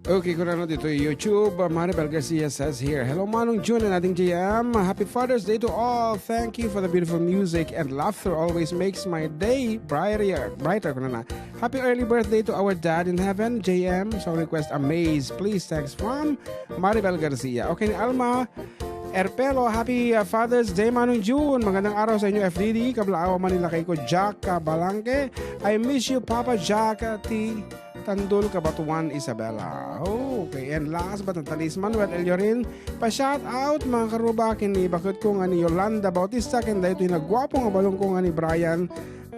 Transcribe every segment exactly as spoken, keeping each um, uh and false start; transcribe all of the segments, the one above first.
Okay, kunana ditoy YouTube, uh, Maribel Garcia says here, "Hello, Manong June and Ading J M. Happy Father's Day to all. Thank you for the beautiful music and laughter. Always makes my day brighter, brighter," kunana. "Happy early birthday to our dad in heaven, J M. Song request, Amaze. Please, thanks from Maribel Garcia." Okay, ni Alma Erpelo, happy, uh, Father's Day, Manong June. Magandang araw sa inyo, F D D. Kablaaw man ni lakay ko, Jack, uh, Balangke. I miss you, Papa Jack, uh, ti Tandul, Cabatuan, Isabela. Okay, and last but not the least, Manuel Eliorin. Pa-shout out, mga karuba, ken ni baketko nga ni Yolanda Bautista, ken daytoy nagguapo nga balongko nga ni Brian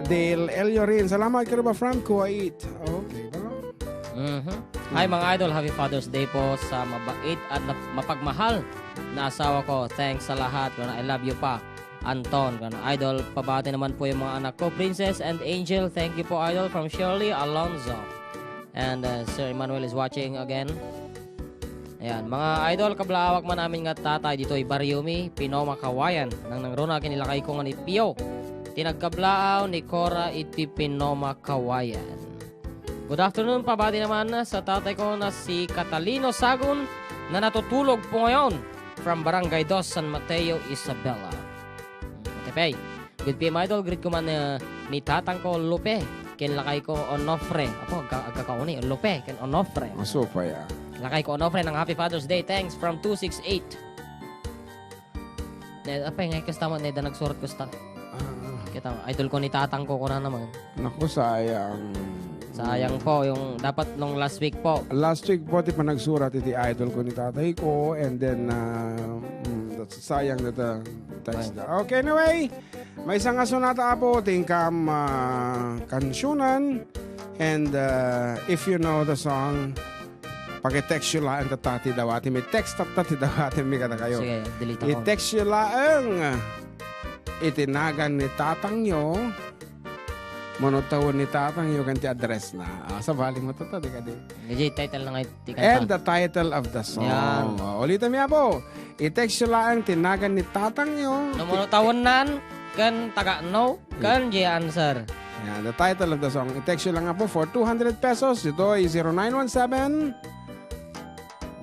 Del Eliorin. Salamat, karuba, from Kuwait. Okay, bro. Mhm. Hi, mga idol. Happy Father's Day po sa mabait at nap-, mapagmahal na asawa ko. Thanks sa lahat. I love you pa. Anton, kan idol, pabati naman po yung mga anak ko, Princess and Angel. Thank you po, idol, from Shirley Alonzo. And, uh, Sir Emmanuel is watching again. Ayan, mga idol, kablaawak man amin nga tatay ditoy barrio mi, Pinoma, Kawayan. Nang nangruna kinilakay ko nga ni Pio. Ti nagkablaaw ni Cora iti Pinoma, Kawayan. Good afternoon, pabati naman sa tatay ko na si Catalino Sagun na natutulog po ngayon from Barangay Dos, San Mateo, Isabela. Matipay. Good P M, idol. Greet ko man, uh, ni tatang ko, Lupe, ken lakay ko, Onofre. Apo, agka-, agkakauni, Lupe, ken Onofre. Masupay, ah. Lakay ko, Onofre, ng Happy Father's Day. Thanks from two six eight. Ne, apay, ngay kasta mo, ne, da nagsurat kasta. Ah, ah. Kita mo, idol ko ni tatang ko, kuna naman. Naku, sayang. Sayang po, yung dapat nung last week po. Last week po, ti panagsurat iti idol ko ni tatay ko, and then, ah, mm, that's sayang that, uh, text. Fine. Okay, anyway, maysa nga sonata, apo, ti inkam, ah, kansionan, and, uh, if you know the song, paki-text yo laeng tatta ti dawatimi. Text tatta ti dawatimi kadakayo. Sige, delete ako. I-text yo laeng iti nagan ni tatangyo. Mano tawen ni tatangyo ken ti address na. Ah, sabali mo tatta, di kadi? Medyo title na nga ti kanta. And the title of the song. Yan. Oh, ulitan mi, apo. I-text yo laeng ti nagan ni tatangyo. No, mano tawennan, ken taga no, ken di answer. Yan, the title of the song. I-text yo lang, apo, for two hundred pesos. Ito ay zero nine one seven.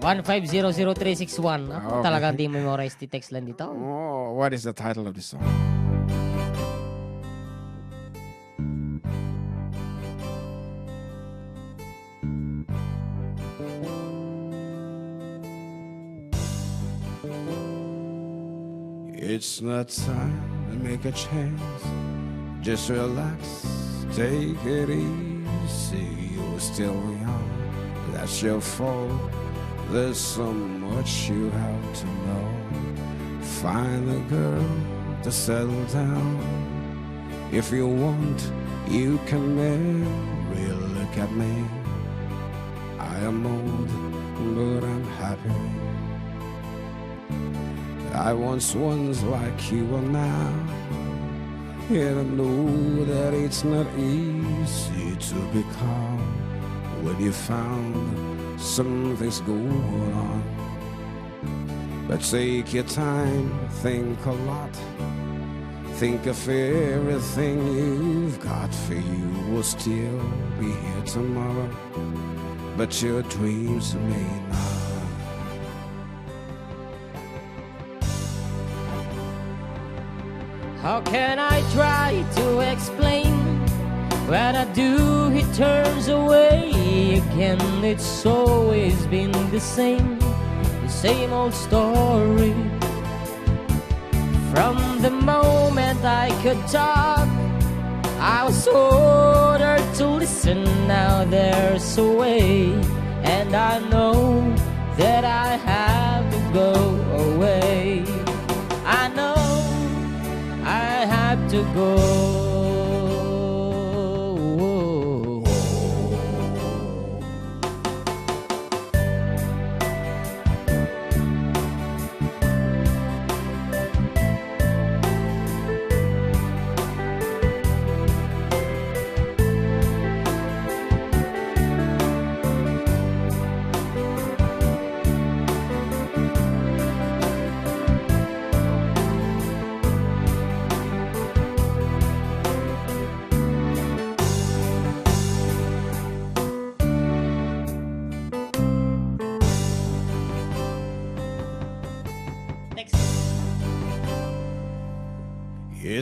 One five zero zero three six one. Ako, okay, talagang di memorize ti text lang dito. Oh, what is the title of the song? It's not time to make a change. Just relax, take it easy. You're still young, that's your fault. There's so much you have to know. Find a girl to settle down. If you want, you can marry. Look at me. I am old, but I'm happy. I once was like you are now. And I know that it's not easy to be calm when you found something's going on. But take your time, think a lot. Think of everything you've got, for you will still be here tomorrow, but your dreams may not. How can I try to explain? When I do, he turns away again. It's always been the same, the same old story. From the moment I could talk, I was ordered to listen. Now there's a way, and I know that I have to go away. I know I have to go.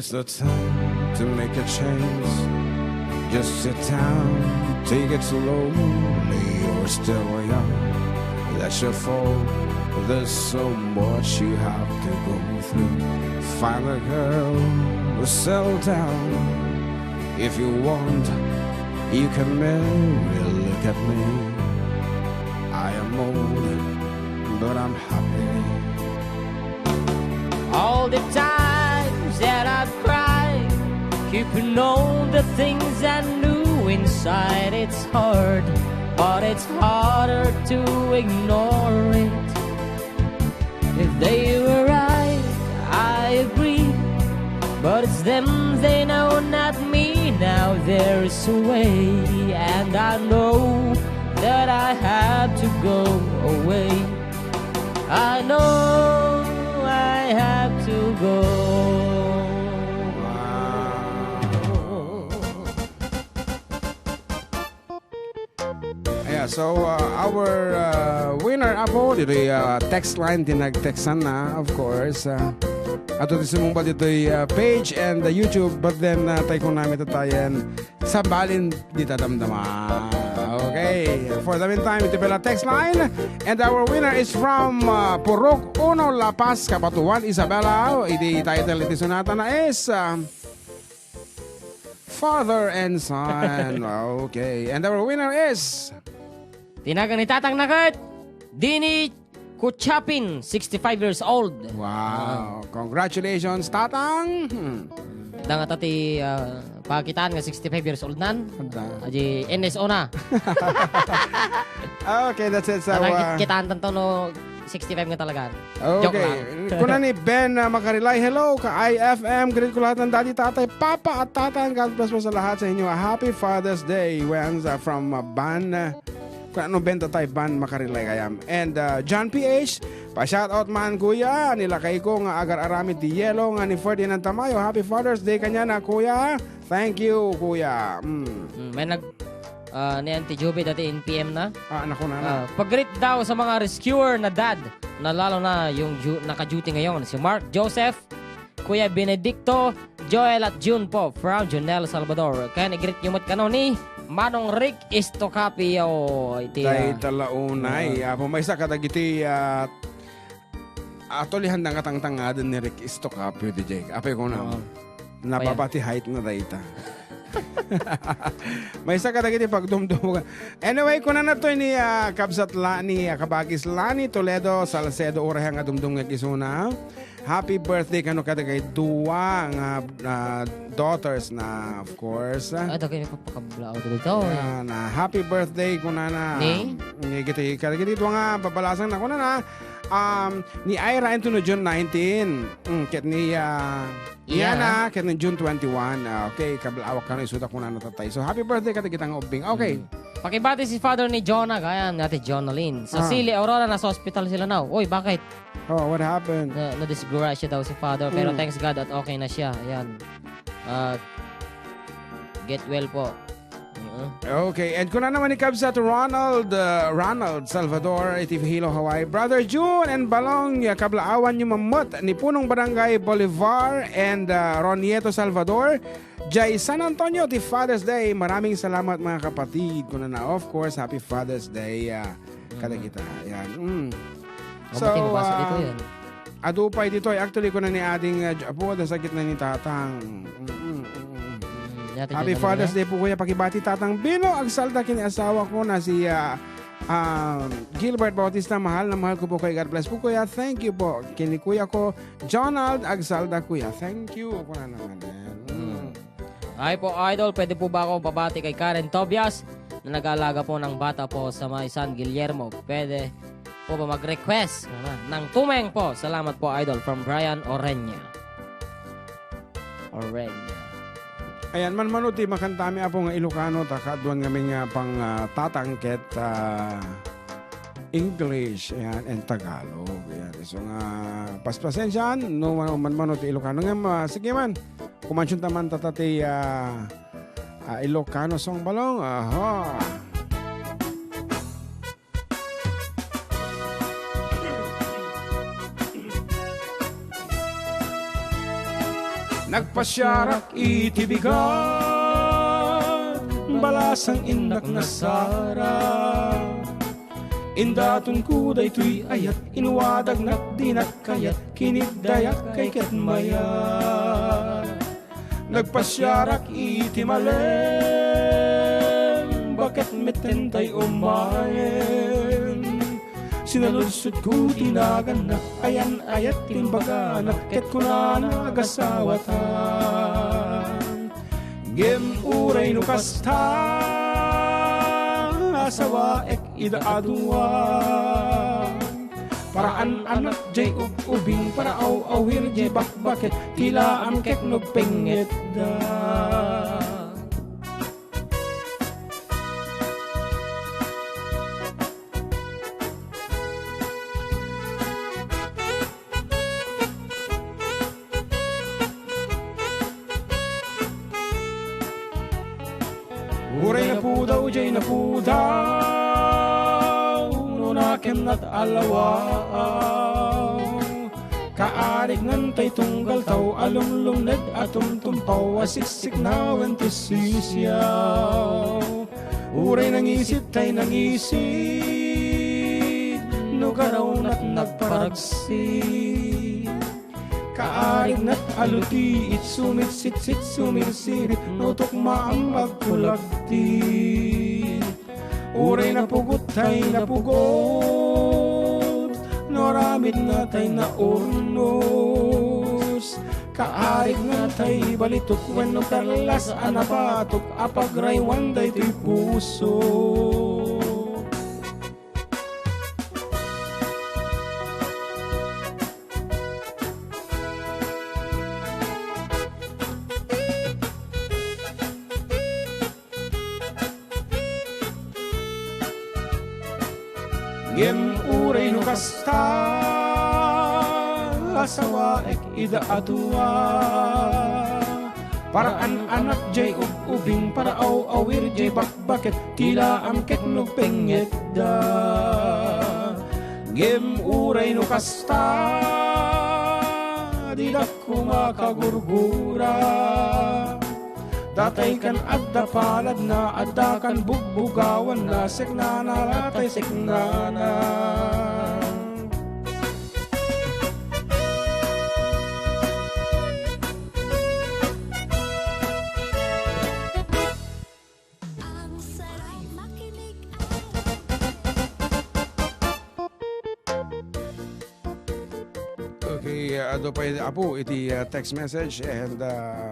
It's the time to make a change. Just sit down, take it slowly. You're still young, that's your fault. There's so much you have to go through. Find a girl, settle down. If you want, you can marry. Look at me. I am old, but I'm happy. All the times that I've cried, keeping all the things I knew inside, it's hard, but it's harder to ignore it. If they were right, I agree, but it's them they know, not me. Now there's a way, and I know that I have to go away. I know I have to go. Wow. Yeah, so, uh, our, uh, winner, apo, ditoy, uh, text line, ti nagtextan na, of course. Uh, ato ti sumungbat ditoy, uh, page and the YouTube, but then, uh, tay kunami tatayen, sabalin dita damdama. Okay. For the meantime, iti pay la text line. And our winner is from, uh, Purok Uno, La Paz, Cabatuan, Isabela. Iti title iti sonata na is, uh, Father and Son. Okay. And our winner is Tinagan ni Tatang Nakat, Dini Kuchapin, sixty-five years old. Wow. Congratulations, Tatang. Hmm. Dangata ti, ah, pakitaan nga sixty-five years old nan. Anda. Aji N S O na. Okay, that's it. So, Parang uh, kit-, kitaan tanto no sixty-five nga talaga. Joke Okay. lang. Kuna ni Ben, uh, Makarilay, "Hello, ka I F M. Greet ko lahat ng daddy, tatay, papa, at tatang. God bless po sa lahat sa inyo. Happy Father's Day." When, uh, from, uh, Ban, uh, Kuan no Ben, tatay, Ban Makarilay gayam. And, uh, John P H, pa-shoutout man, kuya, ni lakay ko nga agar-aramid ti yelo nga ni Ferdinand Tamayo. Happy Father's Day kaniana, kuya. Thank you, kuya. Mm. Mm, may nag-, ah, ni Auntie Juby dati in P M na. Ah, naku, nana. Ah, pag-greet daw sa mga rescuer na dad, na lalo na yung ju-, naka-duty ngayon, si Mark Joseph, Kuya Benedicto, Joel at June po from Junel Salvador. Ken i-greet nyo met kano ni Manong Rick Estocapio. Iti, ah, Dayta la unay. Ah. Apo, maysa kadagiti, ah, atulihan da nga tangtangaden ni Rick Estocapio, D J. Apay ko na, Oo. nababa ti height na dayta. Maysa kadagiti pagdumdum-, Anyway, kunana toy ni, ah, kabsat la, ni, ah, kabagis Lani Toledo Salcedo, uray nga dumdumngeg isuna. Happy birthday kano kadagiti dua nga, ah, daughters na, of course. Ah, dagay may papakablaw dito. Yan, ah, happy birthday, kunana. Ni? Ni, kiti, kadagiti dua nga babalasang na, kunana. Um, ni Ira and Tuno June nineteen. Mm, ket ni, ah, Iya. Yana, ket ni June twenty-one. Ah, okay, kablaawak kano isuda, kunana tatay. So, happy birthday kadagita nga ubbing. Okay. Mm. Pakibati si Father ni Jonah, ayan, ni Ate Jonalyn. Sa Ah. Sili, Aurora, nasa hospital sila now. Uy, bakit? Oh, what happened? Na, nadisgrasya daw si Father, pero Mm. thanks God at okay na siya. Ayan. Ah, get well po. Oo. Okay, and kuna naman ni Kabsat Ronald, uh, Ronald Salvador, iti Hilo, Hawaii. Brother June and Balong, ya, kablaawan nyo mamot ni Punong Barangay Bolivar and, uh, Ronieto Salvador. Jay San Antonio, ti Father's Day. Maraming salamat, mga kapatid. Kunana, of course, happy Father's Day, ah, Mm. kadagita. Yan. Mm. Mabuti So, mabasa dito ah, yan. adu pay ditoy. Actually, kuna ni ading, ah, J-, apo, da sakit na ni tatang. Mm, mm, mm, mm. Mm, yati Happy dyan Father's naman, eh. Day po, kuya. Pakibati tatang Bino, agsalda kini asawa ko na si, ah, um, Gilbert Bautista. Mahal na mahal ko po kayo. God bless po, kuya. Thank you po. Kini kuya ko, Jonald, agsalda, kuya. Thank you. Kuna naman, eh. Mm. Mm. Ay po, idol, pwede po ba ako pabati kay Karen Tobias na nag-aalaga po ng bata po sa may San Guillermo? Pwede po ba mag-request, ano, ng tumeng po? Salamat po, idol, from Brian Orenya. Orenya. Ayan, manmano ti makantami, apo, nga Ilocano, ta kaaduan ngamin nga pang, ah, tatangket, ah, English, ayan, and Tagalog. Ayan. So nga, paspasensiaan, no, man, man, mano ti Ilocano. Ngem, ah, sige man, kumansion ta man tata ti, ah, ah, Ilocano song balong. Aha. Nagpasiarak iti bigat, balasang innak nasara. Indatonko daytoy ayat, inwadagnak dinak kayat, kiniddayak kay ket mayat. Nagpasiarak iti malem, baket metten tay umayen. Sinaludsodko ti naganna, ayan-ayat ti imbagana, ket kunana, "Agasawatan." Ngem uray no kasta, asawaek ida a dua. Paraan anak jay ub-ubing, para aw-awir jay bakbaket, ti laam kek no pengngetda. Uray napudaw jay napudaw, no nakemnat a lawaaw. Kaarignan tay tunggal taw a lumlumned a tumtumpaw a siksiknawen ti sisiaw. Uray nangisit tay nangisit, no garawnat nagparagsit. Kaarignat a lutiit, sumitsisit, sumirsirit, no tukmaam agkulagtit. Uray napugot tay napugot, no aramid nga tay naurnos. Kaarig nga tay balitok, wenno perlas a nabatok a pagraywan daytoy puso. Ngem uray no kasta, asawaek ida a dua. Paraan anak jay ub-ubing, para aw-awir jay bakbaket, ti laam ket no pengngetda. Ngem uray no kasta, didak koma kagurgura. Datay kan adda paladna, adda kan bugbugawanna, seknana latay seknana. Ang sarap makinig. Okay, uh, adu pay, Apo, iti, uh, text message and, uh,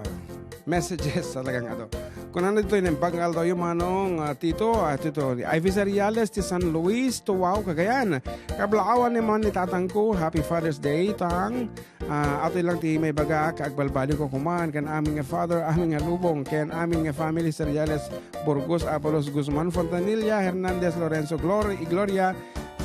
messages talagang adu. Kunana ditoy, naimbag nga aldawyo, Manong, uh, Tito, uh, Tito, ni Ivy Seriales ti San Luis, Tuwao, Cagayan. Kablaawan ni man ni tatangko, Happy Father's Day, Tang. Ah, atoy lang ti maibagak, agbalbaliwko koman ken amin nga father, amin nga lubong, ken amin nga family, Seriales, Burgos, Abalos, Guzman, Fontanilla, Hernandez, Lorenzo, Glor-, Igloria,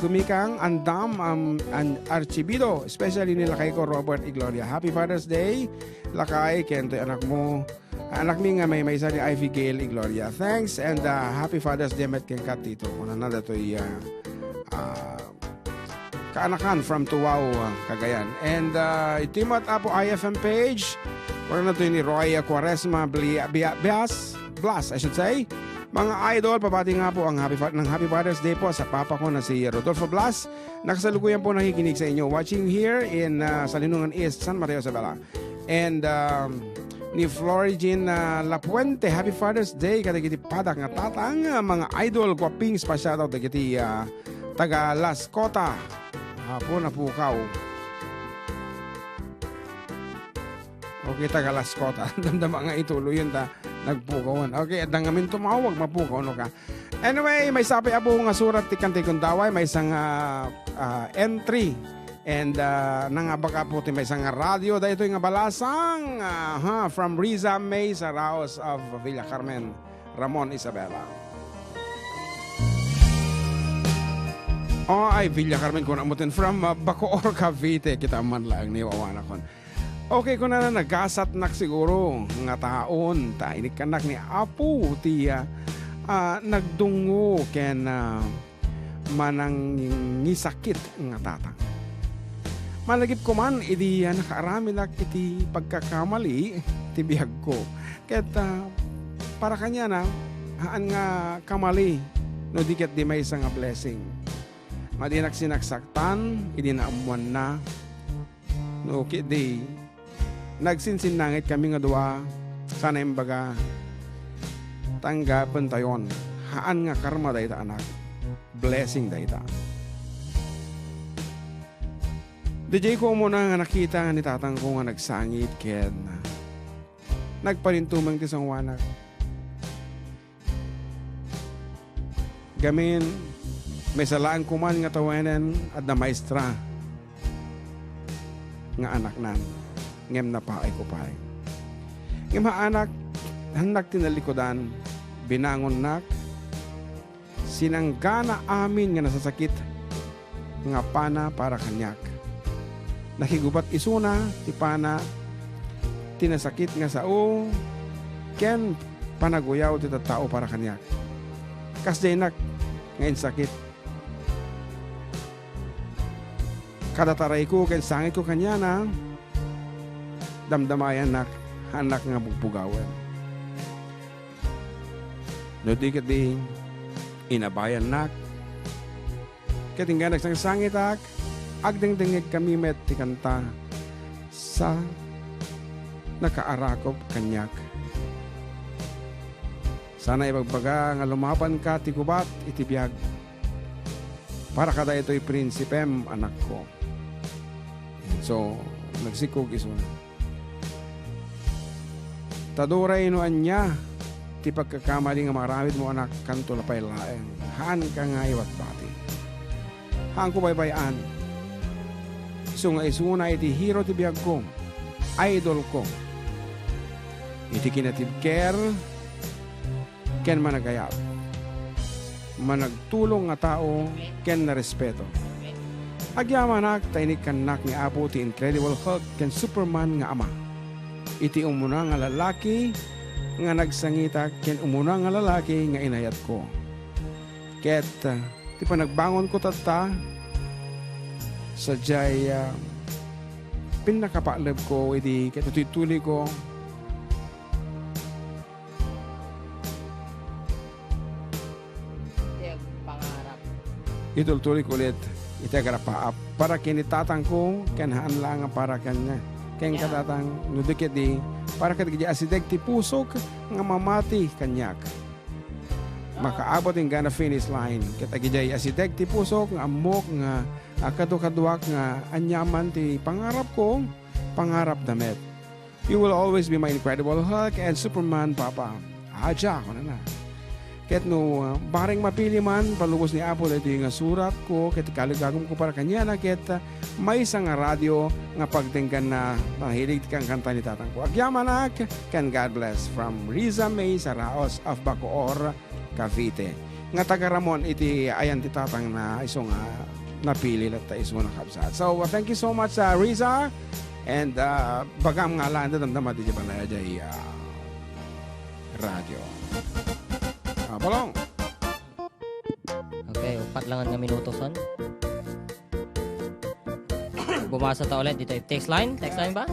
Gumikang, Andam, am, an-, Archibido, especially ni lakayko, Robert Igloria. Happy Father's Day, lakay, ken toy anakmo, anakmi nga maymaysa ni Ivy Gail Igloria. Thanks and, ah, happy Father's Day met kenka, Tito. Kunana datoy, ah, ah, kaanakan from Tuwao, ah, Cagayan. And, ah, iti met Apo I F M page, kunana datoy ni Roy Cuaresma Bli-, Bia-, Bias, Blas, I should say. Mga idol, pabati nga po ang happy fa-, ng happy Father's Day po sa papa ko na si Rodolfo Blas. Nakasalukuyan po nakikinig sa inyo. Watching here in, ah, Salinungan East, San Mateo Isabela. And, um, ni Florigin, ah, Lapuente, happy Father's Day kadagiti padak nga tatang, ah, mga idol, guapings, pa-shoutout dagiti, ah, taga Las Cota. Apo, napukaw. Okay, taga Las Cota. Damdama nga ituloy yun, ta nagpukawan. Okay, adda ngamin tumawag, mapukaw no ka. Anyway, maysa pay, Apo, nga surat ti Kantikon Daway, maysa nga, ah, entry. And, ah, nangabak, Apo, ti maysa nga radio, daytoy nga balasang, aha, from Riza May Saraos of Villa Carmen, Ramon Isabela. Oh, ay, Villa Carmen, kuna mo tin, from, ah, Bacoor, Cavite, kita man lang ni wawanakon. Okay, kunana, nagasatnak siguro nga taon, ta inikkannak ni Apo ti, ah, ah, nagdungngo ken, ah, manangisakit nga tatang. Malagipko man idi, ah, nakaaramidak iti pagkakamali ti biagko. Ket, ah, para kaniana, haan nga kamali no di ket di maysa nga blessing. Madinak sinaksaktan idi naammoanna. No ket di, nagsinsinnangit kami nga dua, sana imbaga, tanggapentayon. Haan nga karma dayta, anak. Blessing dayta. Diay ko umuna nga nakita nga ni tatangko nga nagsangit ken nagparintumeng ti sangoanak. Gamin, maisalaanko man nga tawenen adda maestra nga anaknan, ngem napaayko pay. Ngem haanak, hannak tinallikudan, binangonnak, sinanggana amin nga nasasakit nga pana para kaniak. Nakigubat isuna ti pana ti nasakit nga sao ken panaguyaw ti tattao para kaniak. Kasdiaynak nga insakit. Kada tarayko ken sangitko kaniana, damdamayannak, haannak nga bugbugawen. No di ket di, inabayannak. Ket ingga nagsangsangitak, agdengdengngegkami met ti kanta sa nakaarakop kaniak. Sana ibagbaga nga lumabanka ti gubat iti biag. Para kadaytoy prinsipem, anakko. So, nagsikog isuna. Ta uray no ania ti pagkakamali nga maaramidmo, anak, kanto la pay laeng. Haanka nga iwatbati. Haanko baybay-an. Isu nga isuna iti hero ti biagko, idolko. Iti kinatibker, ken managayab, managtulong nga tao, ken narespeto. Agyamanak ta inikkannak ni Apo ti Incredible Hulk ken Superman nga ama. Iti umuna nga lalaki nga nagsangitak ken umuna nga lalaki nga inayatko. Ket, ah, ti panagbangonko tatta, sadiay, ah, pinnakapalebko idi ket ituytuliyko Ti agpangarap. Itultuloy ko ulit iti agrapaap para ken ni tatangko, ken haan la nga para ken, ken Yeah. kadatang, no di ket di, para ket idiay asideg ti pusok nga mamati kaniak. Makaabot inggana finish line. Ket agidiay asideg ti pusok nga ammok nga, ah, kadukaduak nga aniaman ti pangarapko, pangarapda met. You will always be my Incredible Hulk and Superman, Papa. Aja, kunana. Ket no, ah, bareng mapili man, palubos ni Apo daytoy nga suratko, ket kaligagumko para kaniana, ket, ah, maysa nga radio nga pagdengganna, nahilig ti kankanta ni tatangko. Agyamanak, ken God bless from Riza May Saraos of Bacoor, Cavite. Nga taga-Ramon iti ayan ti tatangna, isu nga napili latta isuna, kabsat. So, uh, thank you so much, uh, Riza. And, uh, bagam nga laeng damdama ti balay diay, uh, radio. Ah, Balong. Okay, upat lang nga minuto, son. Bumasa ta ulit dito. Text line? Text line ba?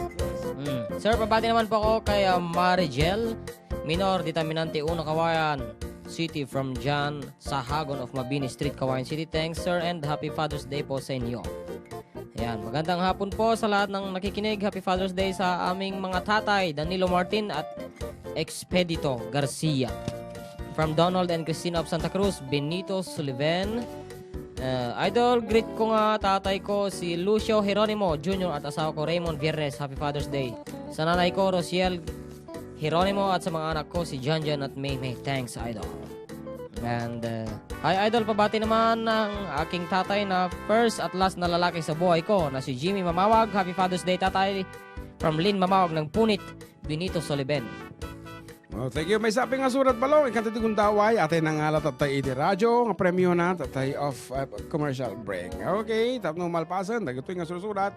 Mm. Sir, pabati naman po ako kay, uh, Marigel Minor, dita Minante uno, Kawayan City, from John Sahagon of Mabini Street, Kawayan City. Thanks, sir, and happy Father's Day po sa inyo. Ayan, magandang hapon po sa lahat ng nakikinig. Happy Father's Day sa aming mga tatay, Danilo Martin at Expedito Garcia. From Donald and Christina of Santa Cruz, Benito Sullivan. Uh, idol, greet ko nga tatay ko, si Lucio Jeronimo Junior at asawa ko, Raymond Viernes. Happy Father's Day. Sa nanay ko, Rosiel Jeronimo, at sa mga anak ko, si Janjan at Maymay. Thanks, Idol. And, uh, hi, Idol. Pabati naman ng aking tatay na first at last na lalaki sa buhay ko, na si Jimmy Mamawag. Happy Father's Day, Tatay. From Lynn Mamawag ng Punit, Benito Soliben. Oh, thank you. Maysa pay nga surat, Balong. Ikanta ti gundaway. Atay nangala tatta iti radio nga premyo na, tattay of, uh, commercial break. Okay, tapno malpasen dagitoy nga sursurat.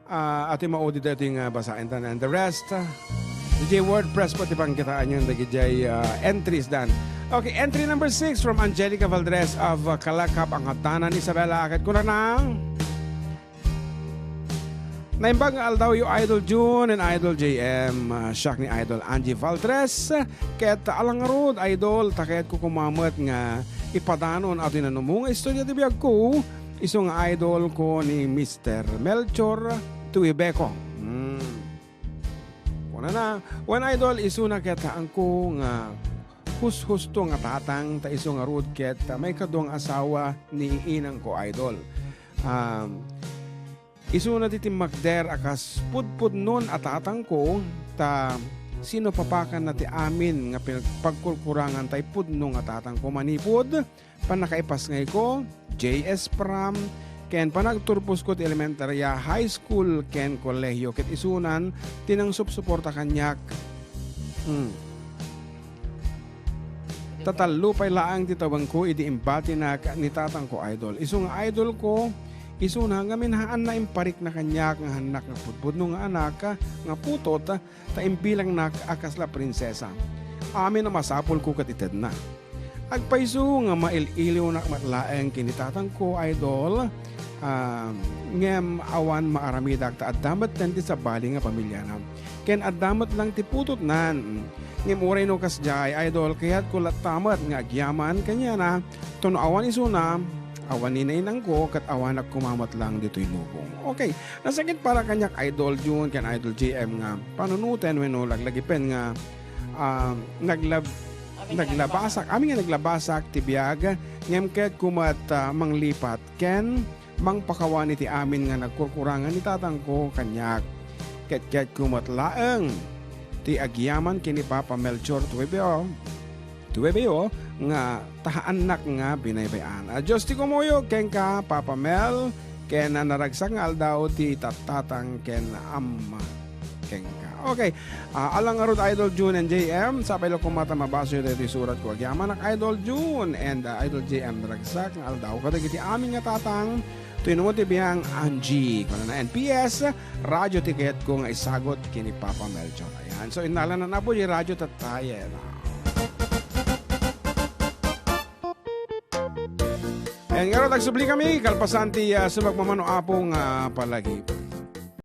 Ah, ati maudi daytoy nga basaen ta, and the rest, ah, D J WordPress po ti pangkitaanyo dagiti, ah, entries dan. Okay, entry number six from Angelica Valdres of, ah, Kalakap, Angatanan, Isabela. Ket kunana, Naimbag nga aldawyo, Idol June and Idol J M. Ah, siak ni Idol Angie Valdres. Ket alang ngarud, Idol, ta kayatko koma met nga ipadanon iti nanumong nga istorya ti biagko, isu nga idol ko ni Mister Melchor Tuibeco. Hmm. Kunana, wen, Idol, isuna ket haanko nga hushusto nga tatang, ta isu ngarud ket maikadua nga asawa ni inangko, Idol. Um, Isuna ti timmakder a kas pudpudnon a tatangko, ta sino papakanna ti amin nga pinag-, pagkurkurangan tay pudno nga tatangko manipud pannakaipasngayko, J S prom, ken panagturposko ti elementaria, high school, ken kolehiyo, ket isunan ti nangsupsuporta kaniak. Hmm. Tatallo pay laeng ti tawengko idi imbatinak ni tatangko, Idol. Isu nga idol ko, isuna ngamin haanna imparikna kaniak nga hannak nga pudpudno nga anak nga putot, ta imbilangnak a kasla prinsesa. Amin a masapulko ket itedna. Agpayso nga mail-iliwnak met laeng ken ni tatangko, Idol, ah, ngem awan maaramidak ta adda metten ti sabali nga pamiliana. Ken adda met lang ti putotnan. Ngem uray no kasdiay, Idol, kayatko latta met nga agyaman kaniana, ta no awan isuna, awan ni nainangko, ket awanak koma met lang ditoy lubong. Okay, nasakit para kaniak, Idol June ken Idol J M, nga panunoten wenno laglagipen nga, ah, naglab-, Amin nga naglabasak, amin nga naglabasak ti biag, ngem kayatko met, ah, manglipat ken mangpakawan iti amin nga nagkurkurangan ni tatangko kaniak. Ket kayatko met laeng ti agyaman ken ni Papa Melchor Tuibeo, Tuibeo nga ta haannak nga binaybay-an. A Dios ti kumuyog kenka, Papa Mel, ken naragsak nga aldaw ti tattatang ken ama kenka. Okay. Ah, alang ngarud, Idol June and J M, sapay la koma ta mabasoyo daytoy suratko. Agyamanak, Idol June and, ah, Idol J M, naragsak nga aldaw kadagiti amin nga tatang, tuinmo ti biang Angie, kunana, and P S, radyo ti kayatko nga isagut ken ni Papa Melchor. Ayan. So, innalanan Apo di radyo tattayen. Ayan, ngarud, agsubli kami, kalpasan ti, ah, sumagmamano, Apo, nga palagi.